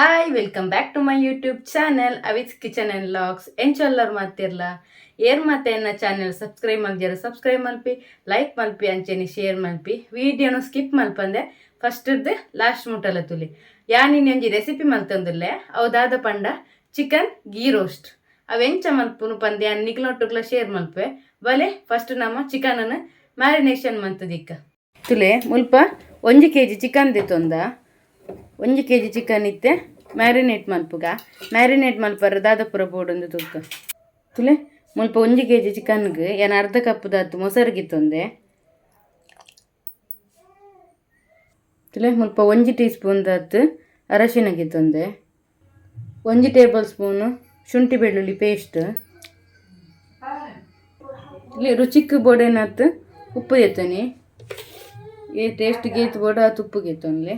Hi, welcome back to my YouTube channel Avit's kitchen and vlogs. ಎಂಚೊಲ್ಲರ್ ಮಾತಿರ್ಲ? ಏರ್ ಮಾತೆ ಎನ್ನ channel subscribe ಮಲ್ಜರ subscribe ಮಲ್ಪಿ, ಲೈಕ್ ಮಲ್ಪಿ, ಅಂಚೆನೆ ಶೇರ್ ಮಲ್ಪಿ. ವಿಡಿಯೋನು ಸ್ಕಿಪ್ ಮಲ್ಪಂದೆ ಫಸ್ಟ್ ಲಾಸ್ಟ್ ಮುಟ್ಟಲ ತುಲಿ. ಯಾನ್ ಒಂಜಿ ರೆಸಿಪಿ ಮಲ್ತೊಂದುಲ್ಲೆ. ಅವು ದಾದ ಪಂಡ ಚಿಕನ್ ಗೀ ರೋಸ್ಟ್. ಅವು ಎಂಚ ಮಲ್ಪುನು ಪಂದ್ ಯಾನ್ ನಿಗ್ಲೊಟ್ಟುಗ್ಲ ಶೇರ್ ಮಲ್ಪೆ. ಬಲೆ, ಫಸ್ಟ್ ನಮ್ಮ ಚಿಕನ್ ಮ್ಯಾರಿನೇಷನ್ ಮಂತುದಿಕ್ಕ. ತುಲೆ, ಮುಲ್ಪ 1 ಕೆಜಿ ಚಿಕನ್ ದೆತೊಂದ. 1 ಕೆಜಿ ಚಿಕನ್ ಇತ್ತೆ ಮ್ಯಾರಿನೇಟ್ ಮಲ್ಪುಗ. ಮ್ಯಾರಿನೇಟ್ ಮಲ್ಪರ ದಾದ ಪೂರ ಬೋಡೊಂದು ತೂಕ. ತುಲೆ, ಮುಲ್ಪ 1 ಕೆಜಿ ಚಿಕನ್ಗೆ ಯಾನ್ ಅರ್ಧ ಕಪ್ ದಾತ್ ಮೊಸರು ಗಿತ್ತೊಂದೆ. ತುಲೆ, ಮುಲ್ಪ 1 ಟೀ ಸ್ಪೂನ್ ದಾತ್ ಅರಶಿನ ಗಿತ್ತೊಂದೆ. 1 ಟೇಬಲ್ ಸ್ಪೂನ್ ಶುಂಠಿ ಬೆಳ್ಳುಳ್ಳಿ ಪೇಸ್ಟ್. ಇಲ್ಲಿ ರುಚಿಕ್ ಬೋಡೇನಾತ್ ಉಪ್ಪು ದೆತ್ತೊನಿ. ಈ ಟೇಸ್ಟ್ ಗೀತ್ ಬೋಡ ಆತ್ ಉಪ್ಪು ಗೆತ್ತೊನ್ಲೆ.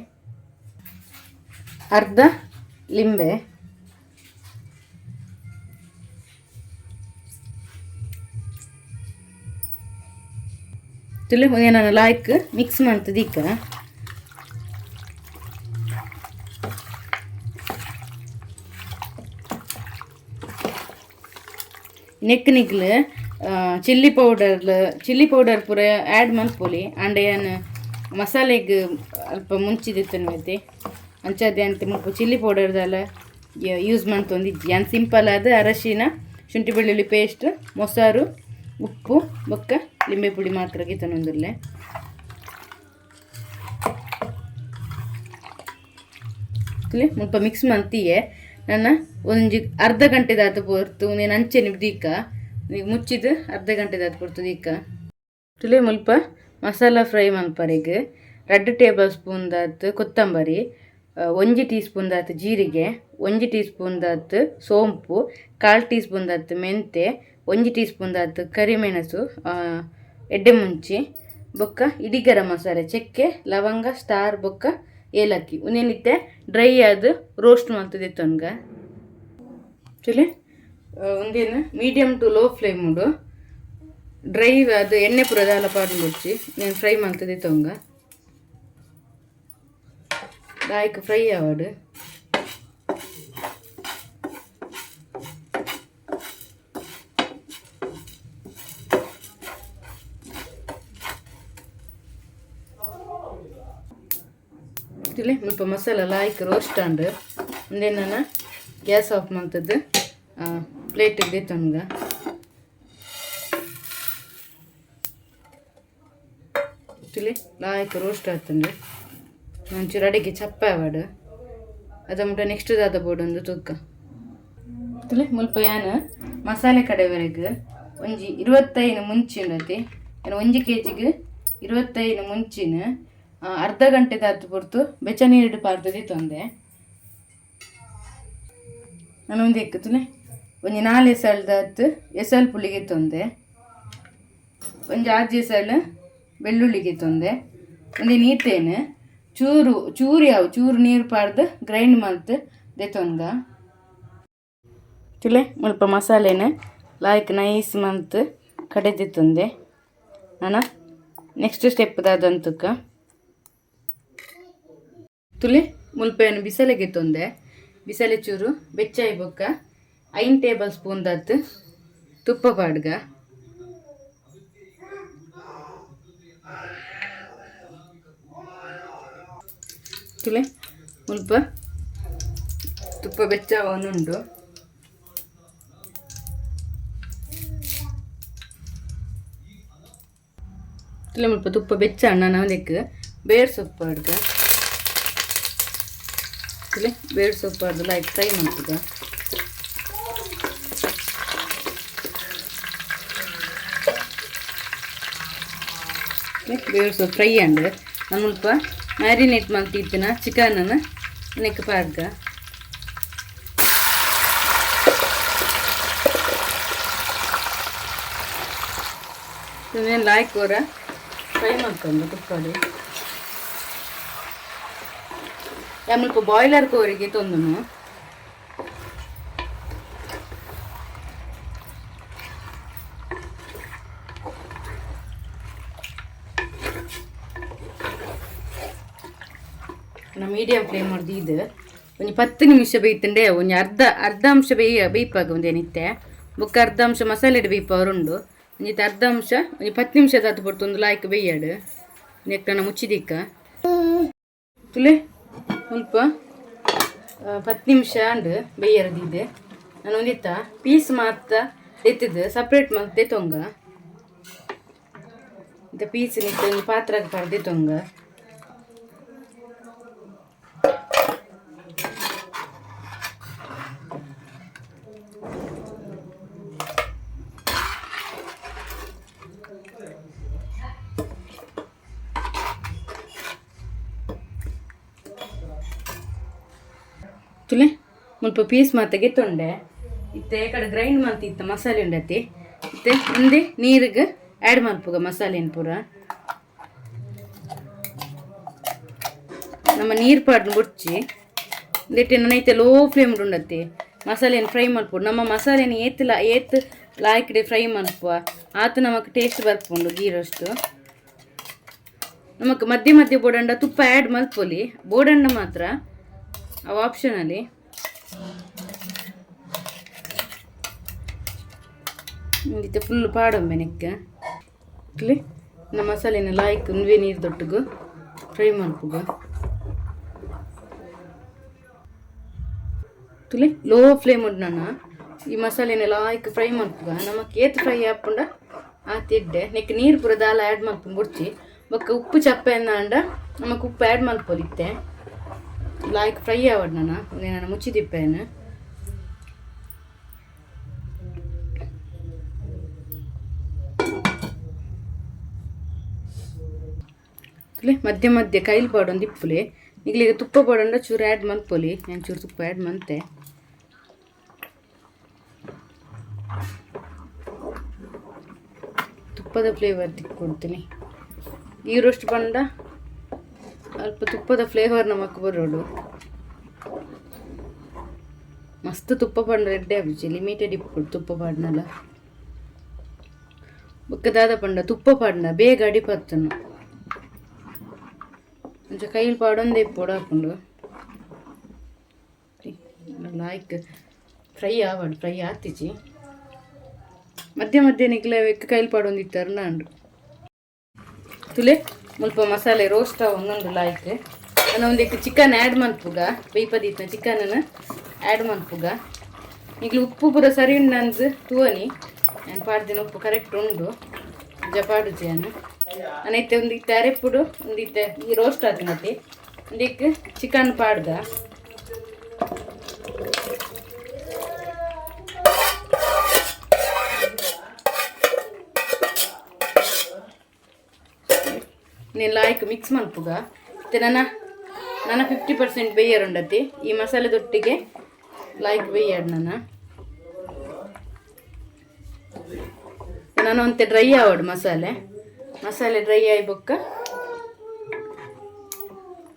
ಅರ್ಧ ಲಿಂಬೆ. ತುಲೆ, ನಾನು ಲಾಯ್ಕ್ ಮಿಕ್ಸ್ ಮಾಡ್ತದಿಕ್ಕ. ನೆಕ್ ನಿಗ್ಲ್ ಚಿಲ್ಲಿ ಪೌಡರ್, ಚಿಲ್ಲಿ ಪೌಡರ್ ಪೂರ ಆ್ಯಡ್ ಮಲ್ಪೊಲಿ. ಆಂಡ ಯಾನ್ ಮಸಾಲೆಗ್ ಅಲ್ಪ ಮುಂಚಿದಿತ್ತನು ಅಂಚಾದೆ ಅಂತ ಮುಲ್ಪ ಚಿಲ್ಲಿ ಪೌಡರ್ ದಾಲ ಯೂಸ್ ಮಂತೊಂದಿಜ್ಜಿ. ಯಾನ್ ಸಿಂಪಲ್ ಆದ್ ಅರಶಿನ, ಶುಂಠಿ ಬೆಳ್ಳುಳ್ಳಿ ಪೇಸ್ಟ್, ಮೊಸರು, ಉಪ್ಪು ಬೊಕ್ಕ ಲಿಂಬೆ ಪುಡಿ ಮಾತ್ರ ಗಿತೊನೊಂದುಲ್ಲೆ. ಮುಲ್ಪ ಮಿಕ್ಸ್ ಮಂತಿಯೆ. ನನ್ನ ಒಂಜಿ ಅರ್ಧ ಗಂಟೆದಾತ್ ಪೊರ್ತು ಉಂದೆನ್ ಅಂಚೆನೆ ದೀಕ. ಮುಚ್ಚಿದ್ ಅರ್ಧ ಗಂಟೆದಾತ್ ಪೊರ್ತು ದೀಕ. ತುಲೆ, ಮುಲ್ಪ ಮಸಾಲ ಫ್ರೈ ಮಲ್ಪರೆಗ್ 2 ಟೇಬಲ್ ಸ್ಪೂನ್ ದಾತ್ ಕೊತ್ತಂಬರಿ, 1 ಟೀ ಸ್ಪೂನ್ ದಾತ್ ಜೀರಿಗೆ, 1 ಟೀ ಸ್ಪೂನ್ ದಾತ್ ಸೋಂಪು, ಕಾಲ್ ಟೀ ಸ್ಪೂನ್ ದಾತ್ ಮೆಂತೆ, 1 ಟೀ ಸ್ಪೂನ್ ದಾತ್ ಕರಿಮೆಣಸು, ಎಡ್ಡೆ ಮುಂಚಿ, ಬೊಕ್ಕ ಇಡೀ ಗರಂ ಮಸಾಲೆ, ಚಕ್ಕೆ, ಲವಂಗ, ಸ್ಟಾರ್ ಬೊಕ್ಕ ಏಲಕ್ಕಿ. ಉಂದೆನಿತ್ತೆ ಡ್ರೈ ಆದ್ ರೋಸ್ಟ್ ಮಲ್ತುದಿತ್ತೊನ್ಗ. ತುಲೆ, ಉಂದೆನ್ ಮೀಡಿಯಮ್ ಟು ಲೋ ಫ್ಲೇಮ್ ಉಂಡು. ಡ್ರೈ ಅದು ಎಣ್ಣೆ ಪೂರ ದಾಲ ಪಾಡ್ದ್ నేను ಫ್ರೈ ಮಲ್ತುದಿತ್ತೊಂಗ. ಲಾಯ್ಕ್ ಫ್ರೈ ಆವಡ್. ತುಲೆ, ಮುಲ್ಪ ಮಸಾಲ ಲಾಯ್ಕ್ ರೋಸ್ಟ್ ಆಂಡ್. ಉಂದೆನ್ ನನ ಗ್ಯಾಸ್ ಆಫ್ ಮಲ್ತುದು ಪ್ಲೇಟ್ ದೆತ್ತೊನ್ಗ. ತುಲೆ, ಲಾಯ್ಕ್ ರೋಸ್ಟ್ ಆತುಂಡು. ಒಂಚೂರು ಅಡಿಗೆ ಚಪ್ಪೆ ಆವಡ್. ಅದ ಮುಟ ನೆಕ್ಸ್ಟ್ ದಾದ ಬೋಡೊಂದು ತೂಕ. ತುಲೆ, ಮುಲ್ಪ ಯಾನ್ ಮಸಾಲೆ ಕಡೆವರೆಗ್ ಒಂಜಿ 25 ಮುಂಚಿ ಉಂಡತಿ. ಯಾನ್ 1 ಕೆಜಿಗ್ 25 ಮುಂಚಿನ ಅರ್ಧ ಗಂಟೆ ದಾತ್ ಪೊರ್ತು ಬೆಚ್ಚ ನೀರುಡು ಪಾಡ್ದು ದೀತೊಂದೆ. ನನ ಉಂದೆಕ್ ತುಲೆ, ಒಂಜಿ ನಾಲ್ ಎಸಲ್ದಾತ್ ಎಸಲ್ ಪುಳಿ ಗೆತ್ತೊಂದೆ. ಒಂಜಿ ಆಜಿ ಎಸಲ್ ಬೆಳ್ಳುಳ್ಳಿ ಗೆತ್ತೊಂದೆ. ಒಂಜಿ ನೀತೇನು ಚೂರು ಚೂರು ಯಾವು ಚೂರು ನೀರು ಪಾಡ್ದು ಗ್ರೈಂಡ್ ಮಲ್ತ್ ದೆತೊನ್ಗ. ತುಲೆ, ಮುಲ್ಪ ಮಸಾಲೆನ್ ಲಾಯ್ಕ್ ನೈಸ್ ಮಲ್ತ್ ಕಡೆದಿತ್ತೊಂದೆ. ನನ ನೆಕ್ಸ್ಟ್ ಸ್ಟೆಪ್ ದಾದಂತುಕ. ತುಲೆ, ಮುಲ್ಪ ಯಾನ್ ಬಿಸಲೆ ಗೆತ್ತೊಂದೆ. ಬಿಸಲೆ ಚೂರು ಬೆಚ್ಚಾಯಿ ಬೊಕ್ಕ 5 ಟೇಬಲ್ ಸ್ಪೂನ್ ದಾತ್ ತುಪ್ಪ ಪಾಡ್ಗ. ತುಲೆ, ಮುಲ್ಪ ತುಪ್ಪ ಬೆಚ್ಚ ಉಂಡು. ತುಲೆ, ಮುಲ್ಪ ತುಪ್ಪ ಬೆಚ್ಚ ಅಣ್ಣ ನಾವದಕ್ಕೆ ಬೇರ್ ಸೊಪ್ಪು ಪಾಡ್ಗ. ತುಲೆ, ಬೇರ್ ಸೊಪ್ಪು ಪಾಡ್ದು ಲೈಟ್ ಫ್ರೈ ಮಲ್ಪುಗ. ಬೇರ್ ಸೊಪ್ಪು ಫ್ರೈ ಆಂಡ್. ಮುಲ್ಪ ಮ್ಯಾರಿನೇಟ್ ಮಲ್ತಿತ್ತಿನ ಚಿಕನ್ ನೆಕ್ ಪಾಡ್ಗ. ಉಂದೆನ್ ಲಾಯ್ಕ್ ಒರ ಫ್ರೈ ಮಲ್ತೊಂದು ತುಪ್ಪಡು. ಯಾನ್ ಮುಲ್ಪ ಬಾಯ್ಲರ್ ಕೋರಿಗೆ ತೊಂದುನು. ಮೀಡಿಯಂ ಫ್ಲೇಮ್ ದೀದ್ ಒಂಜಿ 10 ನಿಮಿಷ ಬೇಯ್ತುಂಡೆ ಒಂಜಿ ಅರ್ಧ ಅರ್ಧ ಅಂಶ ಬೇಯ ಬೇಯ್ಪಾಗ ಒಂದೇನಿತ್ತೆ ಬೊಕ್ಕ ಅರ್ಧ ಅಂಶ ಮಸಾಲೆ ಬೇಯ್ಪವರುಂಡು ಒಂಜಿತ್ ಅರ್ಧ ಅಂಶ ಒಂಜಿ 10 ನಿಮಿಷ ದಾತು ಪೊರ್ತು ಒಂದು ಲಾಯ್ಕ್ ಬೇಯ್ಯಾಡು ನೆಕ್ಕನ ಮುಚ್ಚಿದಿಕ್ಕ ತುಲೆ ಮುಲ್ಪ 10 ನಿಮಿಷ ಅಂಡ್ ಬೇಯರದಿದೆ ನಾನು ಒಂದಿತ್ತ ಪೀಸ್ ಮಾತ್ರ ಎತ್ತಿದ್ದು ಸಪ್ರೇಟ್ ಮತ್ತೆ ತೊಂಗ ಇಂತ ಪೀಸ್ ನಿತ್ತ ಒಂಜಿ ಪಾತ್ರೆಗ್ ಪಾಡ್ದೆ ತೊಂಗ ತುಲೆ ಮುಲ್ಪ ಪೀಸ್ ಮಾತ ಗೆತ್ತೊಂಡೆ ಇತ್ತೆ ಕಡೆ ಗ್ರೈಂಡ್ ಮಲ್ತಿತ್ತ ಮಸಾಲೆ ಉಂಡತಿ ಇತ್ತೆ ಒಂದೇ ನೀರಿಗೆ ಆ್ಯಡ್ ಮಲ್ಪುಗ ಮಸಾಲೆನ್ ಪೂರ ನಮ್ಮ ನೀರು ಪಾಡ್ನ ಬುಡ್ಚಿ ಒಂದಿಟ್ಟು ನನ್ನೈತೆ ಲೋ ಫ್ಲೇಮ್ ಉಂಡತಿ ಮಸಾಲೆನ ಫ್ರೈ ಮಲ್ಪುಡು ನಮ್ಮ ಮಸಾಲೆನ ಏತ್ ಏತ್ ಲಾಯ್ಕಡೆ ಫ್ರೈ ಮಲ್ಪುವ ಆತ ನಮಕ್ ಟೇಸ್ಟ್ ಬರ್ಪುಂಡು ಗೀ ರೋಸ್ಟು. ನಮಕ್ ಮಧ್ಯೆ ಮಧ್ಯೆ ಬೋಡಂಡ ತುಪ್ಪ ಆ್ಯಡ್ ಮಲ್ಪೊಲಿ ಬೋಡಂಡ ಮಾತ್ರ ಅವು ಆಪ್ಷನಲ್ಲಿ. ಇತ್ತೆ ಫುಲ್ ಪಾಡೊಂಬೆ ನೆಕ್ ನಮ್ಮ ಮಸಾಲೆನ ಲಾಯ್ಕ್ ಉಂದ್ವೆ ನೀರು ದೊಟ್ಟುಗು ಫ್ರೈ ಮಲ್ಪುಗ ತುಲೆ ಲೋ ಫ್ಲೇಮ್ ಉಂಡು ಈ ಮಸಾಲೆನ ಲಾಯ್ಕ್ ಫ್ರೈ ಮಲ್ಪುಗ ನಮಕ್ ಏತ್ ಫ್ರೈ ಆಪುಂಡ ಆ ತಿಡ್ಡೆ ನೆಕ್ ನೀರು ಪೂರ ದಾಲ ಆ್ಯಡ್ ಮಲ್ಪುಂಡು ಬುಡ್ಚಿ ಬೊಕ್ಕ ಉಪ್ಪು ಚಪ್ಪೆ ಅಂಡ ನಮಕ್ ಉಪ್ಪು ಆ್ಯಡ್ ಮಲ್ಪೊಲಿತ್ತೆ ಲಾಯ್ಕ್ ಫ್ರೈ ಆವಡ್ ನಾನು ನಾನು ಮುಚ್ಚಿದಿಪ್ಪೇನು. ಮಧ್ಯೆ ಮಧ್ಯೆ ಕೈಲಿ ಪಾಡೊಂದು ಇಪ್ಪುಲೆ ನಿಗ್ಲಿಗ ತುಪ್ಪ ಪಾಡೊಂಡ ಚೂರು ಆ್ಯಡ್ ಮಲ್ಪೊಲಿ ನಾನು ಚೂರು ತುಪ್ಪ ಆ್ಯಡ್ ಮಂತೆ. ತುಪ್ಪದ ಫ್ಲೇವರ್ ತಿಕ್ಕೊಡ್ತೀನಿ ಈ ರೋಸ್ಟ್ ಬಂಡ ಅಲ್ಪ ತುಪ್ಪದ ಫ್ಲೇವರ್ ನಮಕ್ ಬರೋಡು ಮಸ್ತ್ ತುಪ್ಪ ಪಂಡ ರೆಡ್ಡೆ ಆಪುಜಿ ಲಿಮಿಟೆಡ್ ಇಪ್ಪುಡು ತುಪ್ಪ ಪಾಡ್ನಲ ಬೊಕ್ಕ ದಾದ ಪಂಡ ತುಪ್ಪ ಪಾಡ್ನ ಬೇಗ ಅಡಿ ಪತ್ತುನು ಒಂಚ ಕೈಲಿ ಪಾಡೊಂದೇ ಇಪ್ಪೊಡು ಆಪುಂಡು ಲಾಯ್ಕ್ ಫ್ರೈ ಆವಡ್ ಫ್ರೈ ಆತಿಜಿ ಮಧ್ಯೆ ಮಧ್ಯೆ ನಿಕ್ಲೆ ಕೈಲಿ ಪಾಡೊಂದಿತ್ತಾರೆ ನಾಂಡು ತುಲೆ ಮುಲ್ಪ ಮಸಾಲೆ ರೋಸ್ಟ್ ಒಂದೊಂದು ಲಾಯ್ಕ್ ನಾನು ಒಂದಿಕ್ಕೆ ಚಿಕನ್ ಆ್ಯಡ್ ಮಲ್ಪುಗ ಬೇಯ್ಪದಿತ್ತ ಚಿಕನನ್ನು ಆ್ಯಡ್ ಮಲ್ಪುಗ ಈಗಲೂ ಉಪ್ಪು ಪೂರ ಸರಿ ಉಂಡು ನಂದು ತೂವನಿ ನಾನು ಪಾಡ್ದಿನ ಉಪ್ಪು ಕರೆಕ್ಟ್ ಉಂಡು ಜಪಾಡುಜಿ ನಾನು ನಾನು ಒಂದು ಇತ್ತೆ ಅರೆಪುಡು ಒಂದಿತ್ತೆ ಈ ರೋಸ್ಟ್ ಆತಿನತಿ ಒಂದಿಕ್ಕೆ ಚಿಕನ್ ಪಾಡ್ದ నేను ಲಾಯ್ಕ್ ಮಿಕ್ಸ್ ಮಲ್ಪುಗ ಇತ್ತೆ ನನ್ನ ನನ್ನ 50% ಬೇಯರ್ ಉಂಡತಿ ಈ ಮಸಾಲೆ ದೊಟ್ಟಿಗೆ ಲಾಯ್ಕ್ ಬೇಯರ್ ನನ್ನ ನಾನು ಒಂತೆ ಡ್ರೈ ಆವಡು ಮಸಾಲೆ ಮಸಾಲೆ ಡ್ರೈ ಆಯಿ ಬೊಕ್ಕ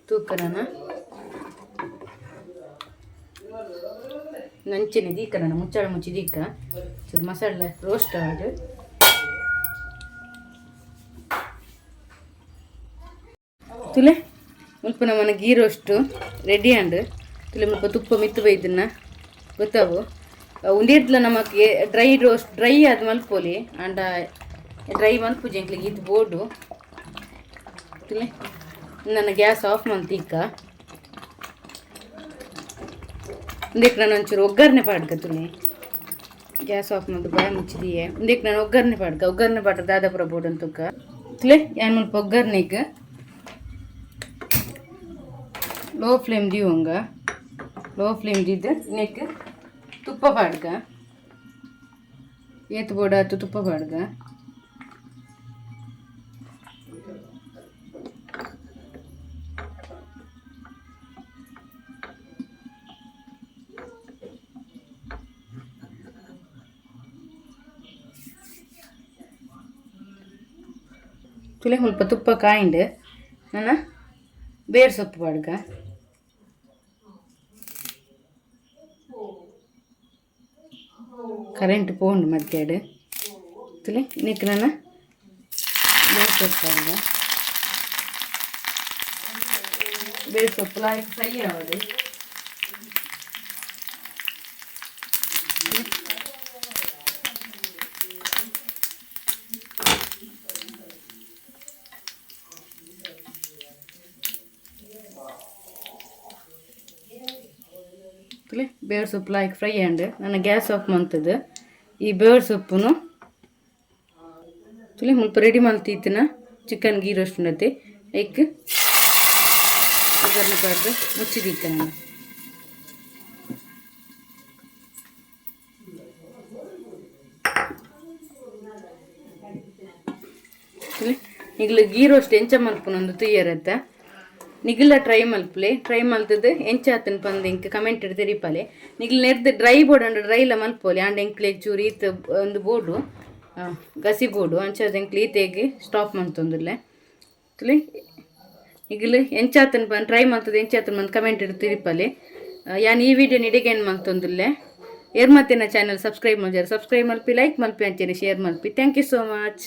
ತೂಕ ನಾನು ನಂಚಿನ ದೀಕ ನಾನು ಮುಚ್ಚಾಳ ಮುಚ್ಚಿ ದೀಕ ಚೂರು ಮಸಾಲೆ ರೋಸ್ಟ್ ಆವಡು ತುಲೆ ಮುಲ್ಪ ನಮ್ಮನ ಗೀ ರೋಸ್ಟು ರೆಡಿ ಆಂಡ್ ತುಲೆ ಮುಲ್ಪ ತುಪ್ಪ ಮಿತ್ತು ಬೈದನ್ನ ಗೊತ್ತಾವು ಉಂದಿರ್ದ್ಲ ನಮಕ್ ಡ್ರೈ ರೋಸ್ಟ್ ಡ್ರೈ ಅದು ಮಲ್ಪೊಲಿ ಆಂಡ ಡ್ರೈ ಮಲ್ಪುಜಿ ಎಂಕ್ಲೆಗ್ ಇದು ಬೋಡು ತುಲೆ ನನ್ನ ಗ್ಯಾಸ್ ಆಫ್ ಮಲ್ತೀಕ ಉಂದೆಕ್ ನಾನು ಒಂಚೂರು ಒಗ್ಗರಣೆ ಪಾಡ್ಕ ತುಲೆ ಗ್ಯಾಸ್ ಆಫ್ ಮಲ್ತು ಬಾಯಿ ಮುಚ್ಚಿದೀಯೆ ಉಂದೆಕ್ ನಾನು ಒಗ್ಗರಣೆ ಪಾಡ್ಕ ಒಗ್ಗರಣೆ ಪಾಡ್ರ ದಾದಾಪುರ ಬೋಡು ಅಂತುಕ ತುಲೆ ಯಾನ್ ಮುಲ್ಪ ಒಗ್ಗರಣೆಗ್ ಲೋ ಫ್ಲೇಮ್ ದೀವಂಗ ಲೋ ಫ್ಲೇಮ್ ದಿದ್ದು ನೆಕ್ ತುಪ್ಪ ಪಾಡ್ಗ ಏತ್ ಬೋಡಾತು ತುಪ್ಪ ಪಾಡ್ಗ ತುಲೆ ಮುಲ್ಪ ತುಪ್ಪ ಕಾಯಿಂಡ್ ನನ್ನ ಬೇರ್ ಸೊಪ್ಪು ಪಾಡ್ಗ ಕರೆಂಟ್ ಪೋಂಡು ಮಧ್ಯಾಹ್ನ ತುಲೆ ನೆಕ್ ನನ್ನ ಬೇರ್ ಸೊಪ್ಪು ಪಾಡ್ಗ ಬೇರ್ ಸೊಪ್ಪು ಲಾಯ್ಕ್ ಫ್ರೈ ಆವಡು. ಬೇರ್ ಸೊಪ್ಪು ಲಾಯ್ಕ್ ಫ್ರೈ ಆಂಡ್. ನನ್ನ ಗ್ಯಾಸ್ ಆಫ್ ಮಂತದು ಈ ಬೇರ್ ಸೊಪ್ಪುನು ತುಲಿ ಮುಲ್ಪ ರೆಡಿ ಮಲ್ತಿತ್ತಿನ ಚಿಕನ್ ಗೀ ರೋಸ್ಟ್ ಉಂಡತೆ ಐಕ್ ಒಗ್ಗರಣೆ ಪಾಡ್ದು ಮುಚ್ಚಿದೀಕ ನಾನು. ನಿಗ್ಲು ಗೀ ರೋಸ್ಟ್ ಎಂಚ ಮಲ್ಪುನೊಂದು ತುಯ್ಯರತ್ತ ನಿಗ್ಲ ಟ್ರೈ ಮಲ್ಪಲೆ. ಟ್ರೈ ಮಲ್ತದ್ದು ಎಂಚ ಆತನ ಪಂದ್ ಎಂಕ್ ಕಮೆಂಟ್ ತೆರಿಪಾಲೆ. ನಿಗ್ಲು ನೆರ್ದ್ ಡ್ರೈ ಬೋರ್ಡ್ ಅಂಡ ಡ್ರೈಲ ಮಲ್ಪೋಲೆ. ಆಂಡ ಎಂಕ್ಲೆಗ್ ಚೂರು ಈತ್ ಒಂದು ಬೋರ್ಡು ಗಸಿ ಬೋರ್ಡು ಅಂಚಾದ್ ಎಂಕ್ಲು ಈತೆಗ್ ಸ್ಟಾಪ್ ಮಂತೊಂದುಲ್ಲೆ. ತುಲೆ ನಿಗ್ಲು ಎಂಚಾತನ ಪಂದ್ ಟ್ರೈ ಮಲ್ತದ್ದು ಎಂಚಾತನ ಪಂದ್ ಕಮೆಂಟ್ ತೆರಿಪಾಲೆ. ಯಾನ್ ಈ ವಿಡಿಯೋ ನಿಡೆಗೇನು ಮಂತೊಂದುಲ್ಲೆ. ಏರ್ ಮತ್ತಿನ ಚಾನಲ್ ಸಬ್ಸ್ಕ್ರೈಬ್ ಮಲ್ಜಾರ ಸಬ್ಸ್ಕ್ರೈಬ್ ಮಲ್ಪಿ, ಲೈಕ್ ಮಲ್ಪಿ, ಅಂಚನೆ share ಮಲ್ಪಿ. Thank you so much.